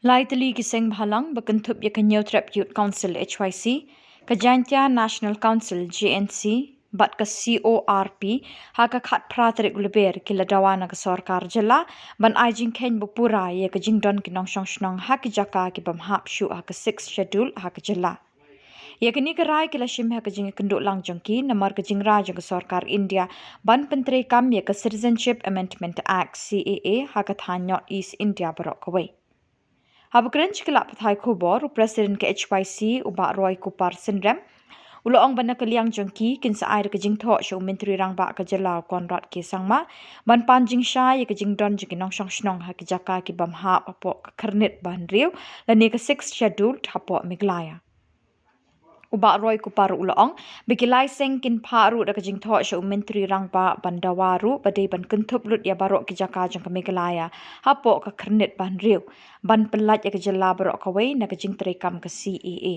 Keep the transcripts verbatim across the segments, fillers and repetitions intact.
Lai tylli ki seng bhalang ba kynthup ïa ka Hynñiewtrep Youth Council H Y C, ka Jaintia National Council J N C, bad ka C O R P, ha ka khatphra tarik u Lber ki la dawa na ka sorkar jylla ban ai jingkheiñ ba pura ïa ka jingdon ki nongshong shnong ha ki jaka ki bym hap shuh ha ka Sixth Schedule ha ka jylla. Ïa kane ka rai ki la shim ha ka jingïakynduh lang jong ki namar ka jingrwai jong ka sorkar India ban pyntreikam ïa ka Citizenship Amendment Act, C A A, ha ka thaiñ North East India baroh kawei. Haba kren sha ki lad pathai khubor, u President ka H Y C, u Bah Roy Kupar Synrem, u la ong ba na ka liang jong ki, kin sa ai da ka jingthoh sha u Myntri Rangbah ka jylla, u Conrad K Sangma, ban pan jingshai ïa ka jingdon jong ki nongshong shnong ha ki jaka ki bym hap hapoh ka Khyrnit ba Hynriew lane ka Sixth Schedule hapoh Meghalaya. U Bah Roy Kupar u la ong ba ki lai seng kin phah ruh da ka jingthoh sha u Myntri Rangbah ban dawa ruh ba dei ban kynthup lut ïa baroh ki jaka jong ka Meghalaya hapoh ka Khyrnit ba Hynriew ban pyllait ïa ka jylla baroh kawei na ka jingtreikam ka C A A.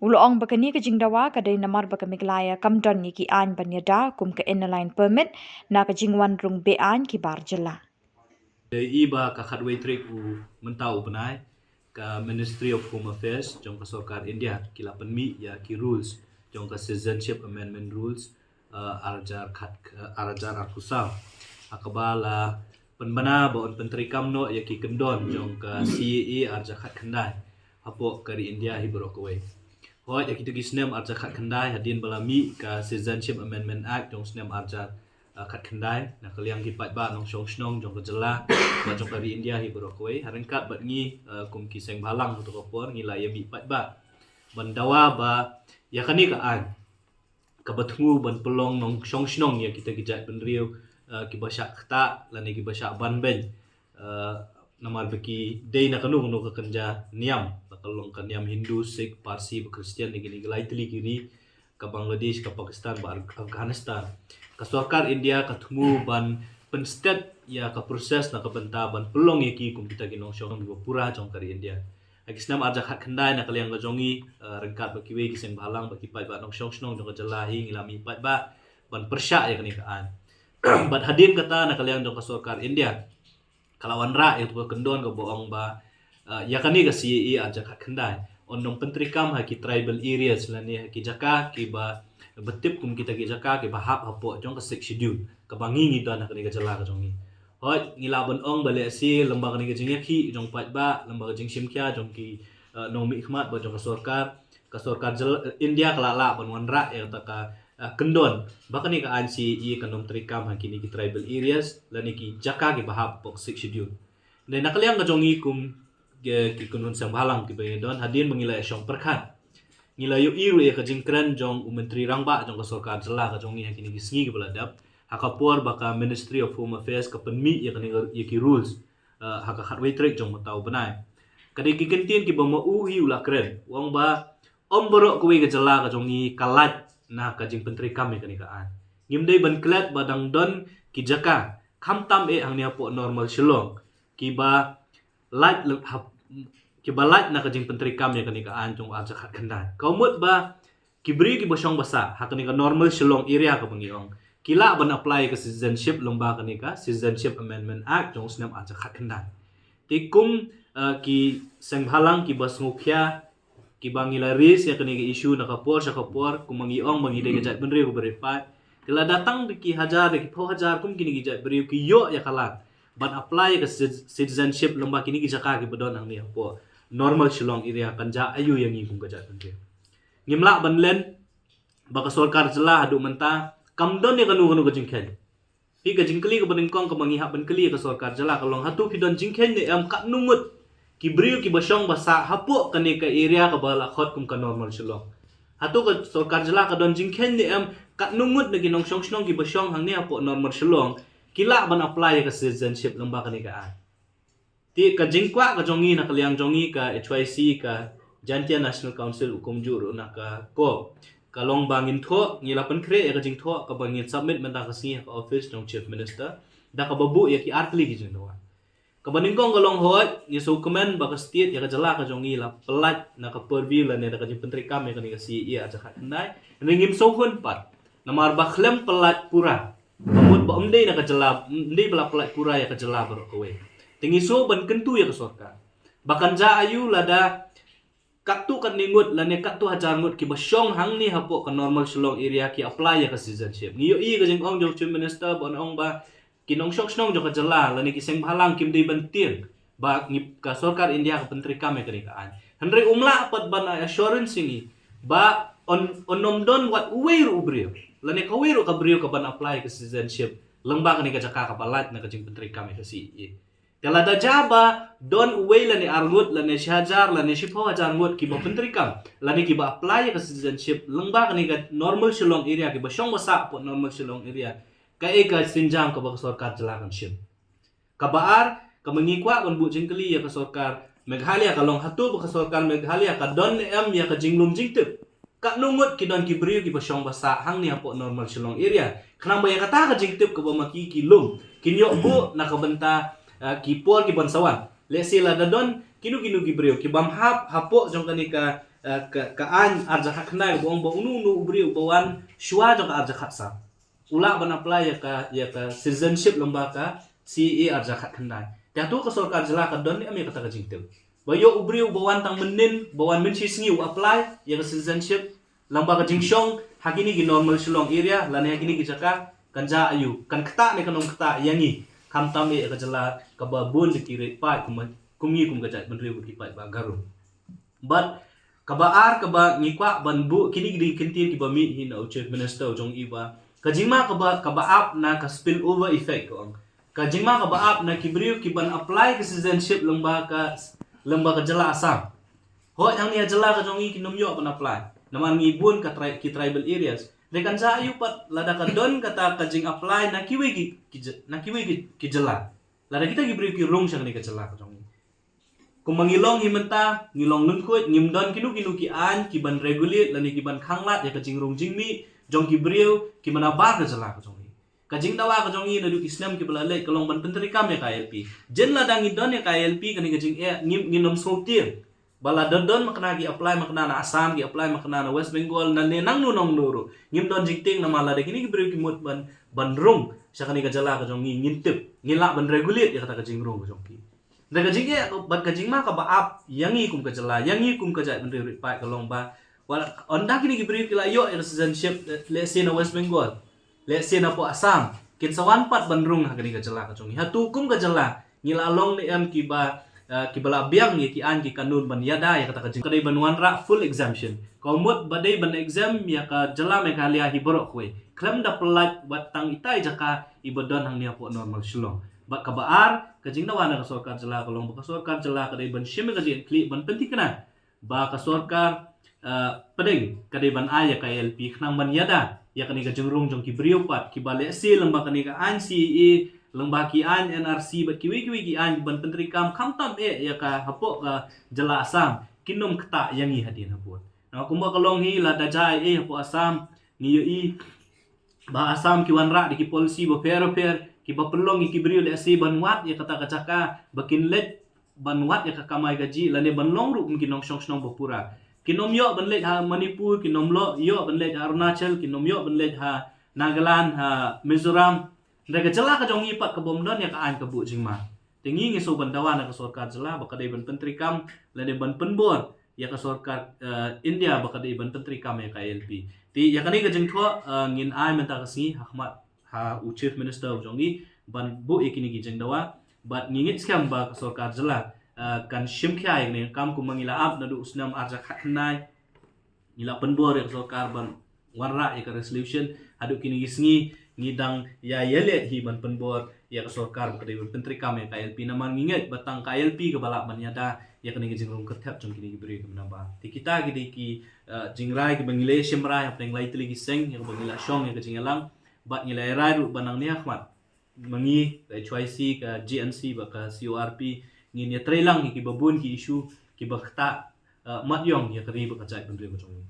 U la ong ba kane ka jingdawa ka dei namar ba ka Meghalaya kam don ïa ki aiñ ban ïada kum ka Inner Line Permit na ka jingwan rung beaiñ ki bar jylla. Dei i ba ka khatwei tarik u mynta u bnai, ka Ministry of Home Affairs jong ka sorkar India ki la pynmih ïa ki rules jong ka Citizenship Amendment Rules, uh, ar hajar khat, uh, ar hajar arphew saw. Ha kaba la pynbna ba yn pyntreikam noh ïa ki kyndon jong ka C A A ar hajar khat khyndai hapoh ka ri India hi baroh kawei. Hooid, ïa kita ki snem ar hajar khat khyndai, hadien ba la mih ka Citizenship Amendment Act jong snem ar hajar, uh, khat khyndai, na ka liang ki paidbah nongshong shnong jong ka jylla bad jong ka ri India hi baroh kawei, ha ryngkat bad ngi, uh, kum ki seng bhalang ha kato ka por, ngi la ïa mih paidbah ban dawa ba ïa kane ka aiñ kaba thmu ban pynlong nongshong shnong ïa kita ki jaitbynriew, uh, kiba shah ktah lane kiba shah ban beiñ, uh, namar ba ki dei na kano kano ka kynja niam, la ka long ka niam Hindu, Sikh, Parsi bad Khristan, ne kine ki lai tylli ki ri, ka Bangladesh, ka Pakistan bad Afghanistan. Ka sorkar India ka thmu ban pynstet ïa ka process na ka bynta ban pynlong ïa ki kum kita ki nongshong kiba pura jong ka ri India. Ha ki snem ar hajar khat khyndai, na ka liang ka jong ngi, uh, ryngkat bad kiwei ki seng bhalang bad ki paidbah nongshong shnong jong ka jylla hi, ngi la mih paidbah ban pyrshah ïa kane ka aiñ. Bad hadien kata, na ka liang jong ka sorkar India ka la wanrah ïa kato ka kyndon kaba ong ba, uh, ïa kane ka C A A ar hajar khat khyndai yn nym pyntreikam ha ki tribal areas lane ha ki jaka kiba, ba tip kum kita ki jaka kiba hap hapoh jong ka Sixth Schedule, kaba ngi ngi don ha kane ka jylla ka jong ngi. Hooid, ngi lah ban ong ba lehse lyngba kane ka jingïakhih jong paidbah, lyngba ka jingshim khia jong ki, uh, nongmihkhmat bad jong ka sorkar, ka sorkar jylla, India ka la lah ban wanrah ïa kata ka, uh, kyndon ba kane ka aiñ C A A kan nym treikam ha kine ki tribal areas lane ki jaka kiba hap hapoh Sixth Schedule. Dei na ka liang ka jong ngi kum ki, ki kynhun seng bhalang kiba ngi don, hadien ba ngi la ïa shong pyrkhat, ngi la ïohi ruh ïa ka jingkren jong u Myntri Rangbah jong ka sorkar jylla ka jong ngi ha kine ki sngi kiba la dep, ha ka por ba ka Ministry of Home Affairs ka pynmih ïa kane ka, ïa ki rules, uh, ha ka khatwei tarik jong mynta u bnai. Ka dei ki kyntien kiba ma u hi u la kren, u ong ba ym baroh kawei ka jylla ka jong ngi ka lait na ka jingpyntreikam ïa kane ka aiñ. Ngim dei ban klet ba dang don ki jaka, khamtam eh hangne hapoh Normal Shillong, kiba lait lem-, hap-, kiba lait na ka jingpyntreikam ïa kane ka aiñ jong u ar hajar khat khyndai. Ka mut ba ki briew kiba shong ba sah ha kane ka Normal Shillong area kaba ngi ong, ki lah ban apply ka citizenship lyngba kane ka Citizenship Amendment Act jong u snem ar hajar khat khyndai. Te kum, uh, ki seng bhalang kiba sngewkhia, kiba ngi la raise ïa kane ka issue na ka por sha ka por, kumba ngi ong ba ngi dei ka jaitbynriew kaba rit paid. Te lada tang da ki hajar, da ki phew hajar kum kine ki jaitbynriew ki ïoh ïa ka lad ban apply ïa ka ci-, citizenship lyngba kine ki jaka kiba don hangne hapoh Normal Shillong area, kan jia aïu ïa ngi kum ka jaitbynriew? Ngim lah ban len ba ka sorkar jylla haduh mynta kam don ïa kano kano ka jingkheiñ. Phi, ka jingkylli kaba nyngkong kaba ngi hap ban kylli ïa ka sorkar jylla ka long, hato phi don jingkheiñ ne em katno ngut ki briew kiba shong ba sah hapoh kane ka area kaba la khot kum ka Normal Shillong? Hato ka sorkar jylla ka don jingkheiñ ne em katno ngut na ki nongshong shnong kiba shong hangne hapoh Normal Shillong ki lah ban apply ïa ka citizenship lyngba kane ka aiñ? Te ka jingkwah ka jong ngi na ka liang jong ngi ka H Y C, ka Jaintia National Council, u kumjuh ruh na ka COB, ka long ba ngin thoh, ngi la pynkhreh ïa ka jingthoh kaba ngin submit mynta ka sngi ha ka office jong Chief Minister da kaba buh ïa ki artylli ki jingdawa. Kaba nyngkong ka long, hooid, ngi sngewkmen ba ka state, ïa ka jylla ka jong ngi la pyllait na ka purview lane da ka jingpyntreikam ïa kane ka C A A ar hajar khat khyndai. Hynrei ngim sngewhun pat namar ba khlem pyllait pura, ka mut ba ym dei na ka jylla, ym dei ba la pyllait pura ïa ka jylla baroh kawei. Te ngi sngew ban kyntu ïa ka sorkar Ba kan jia aiu lada katto katne ngut lane katto hajar ngut kiba shong hangne hapoh ka normal Shillong area ki apply ïa ka citizenship. Ngi ïohi ka jingong jong Chief Minister ban ong ba ki nongshong shnong jong ka jylla lane ki seng bhalang kim dei ban tieng ba ngi, ka sorkar India ka pyntreikam ïa kane ka aiñ. Hynrei um lah pat ban ai assurance ïa ngi ba un, un ym don wat uwei ruh u briew lane kawei ruh ka briew ka ban apply ka citizenship lyngba kane ka jaka kaba lait na ka jingpyntreikam ïa ka C A A. Te lada jia ba don uwei lane ar ngut lane shi hajar lane shiphew hajar ngut kiba pyntreikam lane kiba apply ïa ka citizenship lyngba kane ka normal Shillong area, kiba shong ba sah hapoh normal Shillong area, kaei ka sienjam kaba ka sorkar jylla kan shim? Kaba ar, kaba ngi kwah ban buh jingkylli ïa ka sorkar Meghalaya ka long, hato ba ka sorkar Meghalaya ka don ne em ïa ka jinglum jingtip katno ngut ki don ki briew kiba shong ba sah hangne hapoh normal Shillong area, khnang ba ïa kata ka jingtip kaba ma ki ki lum kin ïoh buh na ka bynta, eh, ki por ki ban sa wan. Lehse lada don kino kino ki briew ki bym hap hapoh jong kane ka, eh, ka, ka aiñ ar hajar khatkhyndai kaba ong ba uno uno u briew uba wan shuwa jong ka ar hajar khatsaw u lah ban apply ïa ka, ïa ka citizenship lyngba ka C A A ar hajar khatkhyndai. Te hato ka sorkar jylla ka don ne em ïa kata ka jingtip ba ïoh u briew uba wan tang mynnin, ba wan mynshisngi u apply ïa ka citizenship lyngba ka jingshong ha kine ki normal Shillong area lane ha kine ki jaka? Kan jia aiu, kan ktah ne kan ym ktah ïa ngi, khamtam eh ïa ka jylla kaba bun da ki riewpaid kum, kum ngi kum ka jaitbynriew ki paidbah Garo? Bad kaba ar kaba ngi kwah ban buh kine ki dei ki kyntien kiba mih hi na u Chief Minister jong i ba ka jingma kaba, kaba ap na ka spill over effect ka ong. Ka jingma kaba ap na ki briew ki ban apply ka citizenship lyngba ka, lyngba ka jylla Assam. Hooid hangne ha jylla ka jong i kin ym ïoh ban apply namar ngi bun ka tri-, ki tribal areas. Te kan jia aiu pat lada ka don kata ka jing apply na kiwei ki, ki jy-, na kiwei ki, ki jylla, lada kita ki briew ki rung sha kane ka jylla ka jong i? Kumba ngi long hi mynta, ngi long lyngkhuid, ngim don kino kino ki aiñ ki ban regulate lane ki ban khanglad ïa ka jingrung jingmih jong ki briew ki manabar ka jylla ka jong i. Ka jingdawa ka jong i naduh ki snem kiba la leit ka long ban pyntreikam ïa ka I L P. Jen lada ngi don ïa ka I L P, kane ka jingeh ngim, ngin ym sngewtieng ba lada don makna ki apply makna na Assam, ki apply makna na West Bengal, na ne nangno nangno ruh, ngim don jingtieng namar lada kine ki briew ki mut ban, ban rung sha kane ka jylla ka jong ngi, ngin tip, ngin lah ban regulate ïa kata ka jingrung ka jong ki. Te ka jingeh bad ka jingma kaba ap ïa ngi kum ka jylla, ïa ngi kum ka jaitbynriew riewpaid ka long ba wat ynda kine ki briew ki la ïoh ïa ka citizenship, lehse na West Bengal, lehse na poh Assam, kin sa wan pat ban rung ha kane ka jylla ka jong ngi. Hato kum ka jylla ngi la long ne em kiba, eh, kiba la biang ïa ki aiñ ki kanun ban ïada ïa kata ka jing, ka dei ban wanrah full exemption? Ka mut ba dei ban exempt ïa ka jylla Meghalaya hi baroh kawei, khlem da pyllait wat tang itai jaka iba don hangne hapoh normal Shillong. Bad kaba ar, ka jingdawa na ka sorkar jylla ka long ba ka sorkar jylla ka dei ban shim ïa ka jingkitkhlieh ban pynthikna ba ka sorkar, eh, pdeng ka dei ban ai ïa ka I L P khnang ban ïada ïa kane ka jingrung jong ki briew pat kiba lehse lyngba kane ka aiñ C A A, lyngba ki aiñ N R C bad kiwei kiwei ki aiñ ban pyntreikam khamtam eh ïa ka hapoh ka jylla Assam, kin ym ktah ïa ngi hadien habud. Namar kumba ka long hi, lada jia ei ei hapoh Assam, ngi ïohi ba Assam ki wanrah da ki policy bapher bapher kiba pynlong ïa ki briew lehse ban wad ïa kata ka jaka ba kin leit ban wad ïa ka kamai kajih lane ban long ruh kum ki nongshong shnong bapura. Kin ym ïoh ban leit ha Manipur, kin ym ïoh ban leit ha Arunachal, kin ym ïoh ban leit ha Nagaland, ha Mizoram. Hynrei ka jylla ka jong ngi pat ka bym don ïa ka aiñ ka buh jingma. Te ngi ngi shu ban dawa na ka sorkar jylla ba ka dei ban pyntreikam lane ban pynbor ïa ka sorkar, eh, India ba ka dei ban pyntreikam ïa ka I L P. Te ïa kane ka jingthoh, eh, ngin ai mynta ka sngi ha khmat ha u Chief Minister u jong ngi ban buh ïa kine ki jingdawa. Bad ngi ngeit skhem ba ka sorkar jylla, eh, kan shim khia ïa kane ka kam kumba ngi la ap naduh u snem ar hajar khatkhyndai. Ngi la pynbor ïa ka sorkar ban wanrah ïa ka resolution. Haduh kine ki sngi ngi dang ïa ïaleh hi ban pynbor ïa ka sorkar ba ka dei ban pyntreikam ïa ka I L P namar ngi ngeit ba tang ka I L P kaba lah ban ïada ïa kane ka jingrung kyrthep jong kine ki briew ki manabar. Te kita ki dei ki, eh, jingrai kiba ngi la shim rai hapdeng lai tylli ki seng ïa kaba ngi la shong ïa ka jingïalang. Bad ngi la rai ruh ba nangne ha khmat ma ngi ka H Y C, ka G N C bad ka C O R P ngin ïatreilang ïa kiba bun ki issue kiba ktah, eh, mat ïong ïa ka ri bad ka jaitbynriew ka jong ngi.